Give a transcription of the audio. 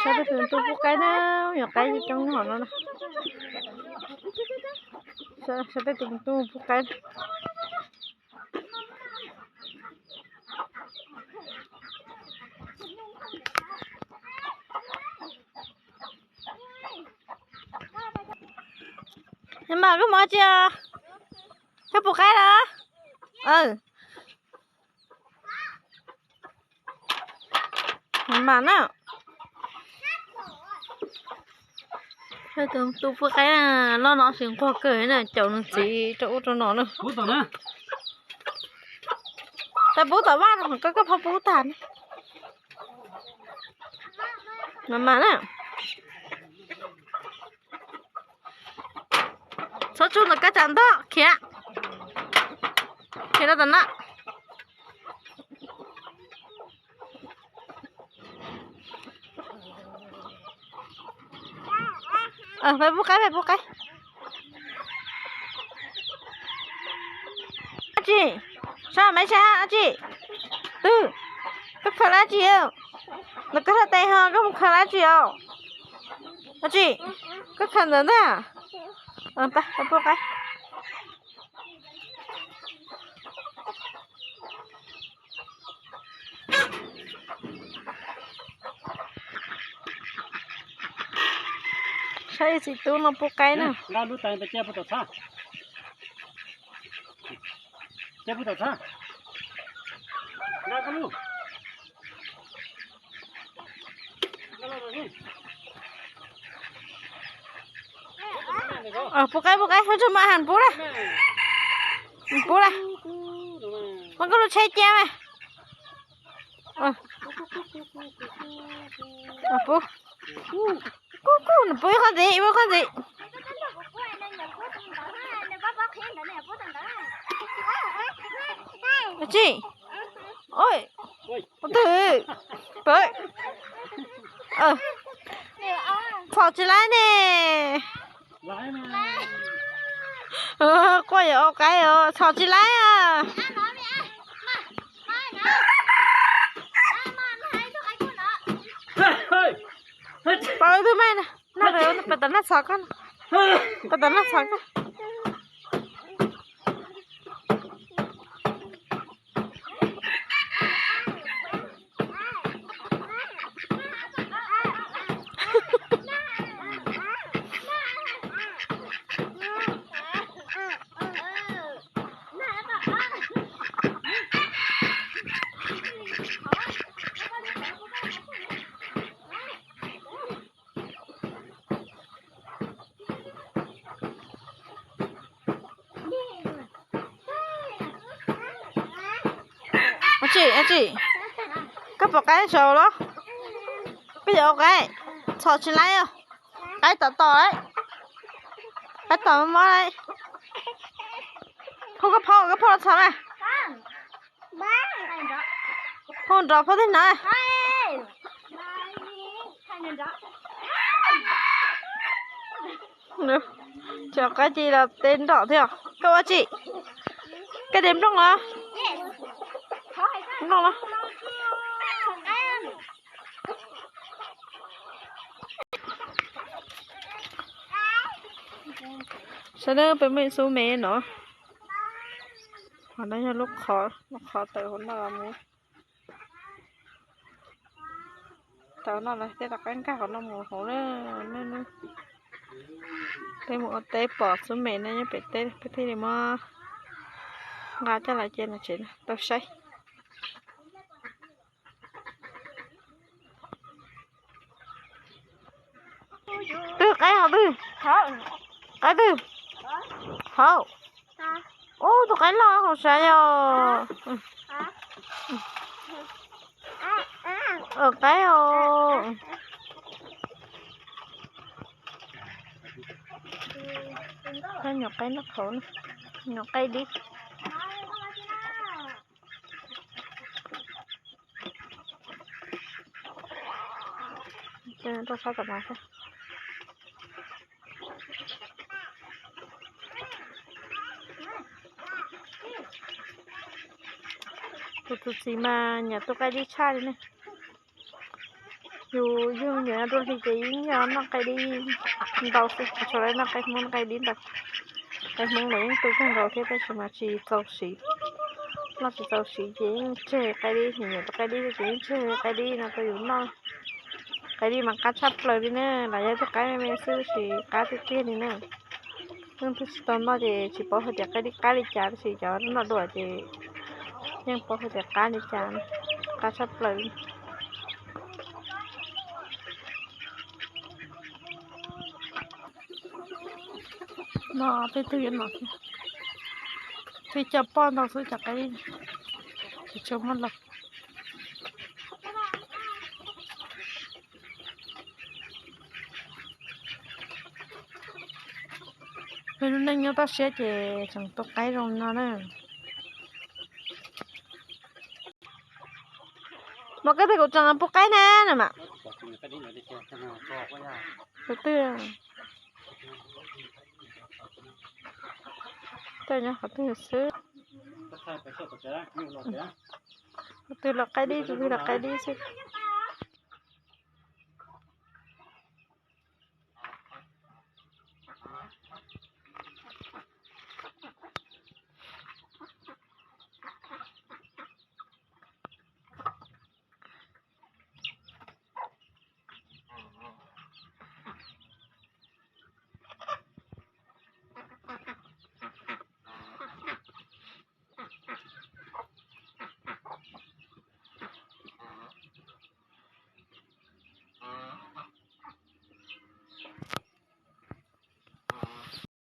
Saib peb tus tub pub qaib na, nyuam qaib coob hov no na. Saib peb tus tub pub qaib. Mas koj mus tsi os? Koj pub qaib los? Mas na. Tus tub pub qaib loj no tsis nquag kawg na, caum nws txiv rau ub rau no na. Tau pub tom vaj no, koj koj pub tag. Mas mas na. Txhob tsuj ntawm koj tsam ntog, khiav, khiav rau tom no. Peb pub qaib, peb pub qaib. Ab tsi, sab maiv sab ab tsi. Twg, koj khaws lab tsi? Ntawm koj sab tes ho koj mus khaws lab tsi os? Ab tsi, koj khaws ntawd ntag. Peb pub qaib. Saib txiv tub no pub qaib na. Pub qaib, pub qaib, ua tsaug mas, pub lawm. Pub lawm. Muab koj lub tsheb cia mas. Pub. Kuj kuj, nws pub ib qho ntxiv, ib qho ntxiv. Tsi, ua twg, txhom tsis laib ne. Quaj yuav ua qaib os, txhom tsis laib. Pab wb twb meej na, pab tom naj txhom koj, pab tom naj txhom koj. Ab tsi, ab tsi, koj pom qaib saud los? Koj yuav ua qaib, txhom tsis laib os. Qaib tom tom lawm, qaib tom mob lawm. Phauj, koj phauj, koj phauj los txhom na. Phauj nrov phauj tij na. Tsis ua qaib ces los teb nroj thiab. Koj ua tsi? Koj de nplooj los? Nplooj los. Saib na, peb muaj ib xub me no. Qhov no yog lub qhov, lub qhov tawm hauv no los mus. Tau no lawm, tej rov qab nkag qhov no mus hauv na. Peb mus ua teb pom xub me no nyob pem teb, peb thiaj li muab nqa coj los cia nram tsev tau saib. Twg qaib hauv twg? Qaib twg? Hauv. Ub, tus qaib loj hauv sav yog. Qaib os. Nyuam qaib noj qhauv, nyuam qaib dib. Rau sab tom no xwb. Tus tus txiv mas nyiam tus qaib dib tshaj li ne. Yus yug nim no dua hli ces yeej yog noj qaib dib ntau xwb, tsis tshua noj qaib hmoob, noj qaib dib ntau. Qaib hmoob los yeej tu kawg nkaus thiab tab sis mas tsis txaus siv, noj tsis txaus siv ces yeej tseg qaib dib, nim nyiam tus qaib dib ces yeej tseg qaib dib no rau yus noj. Qaib dib mas qab tshaj plaws li na, los yog tus qaib me me xwb tab sis qab tiag tiag li na. Leej twg tsis tau noj ces tsis paub hais tias qaib dib qab li cas tab sis cov noj dua ces yeej paub hais tias qab li cas, qab tshaj plaws li. No peb tug yuav no thiab, peb coj poj ntau xwb cov qaib dib, tsis tshua muaj lawm. Peb lub neej nyob toj siab ces tseem tu qaib zoo no na. Mas koj tias kuv tseem pub qaib na no mas. Tus twg, tej nyob qhov twg xwb. Tus twg los qaib dib, tus twg los qaib dib xwb.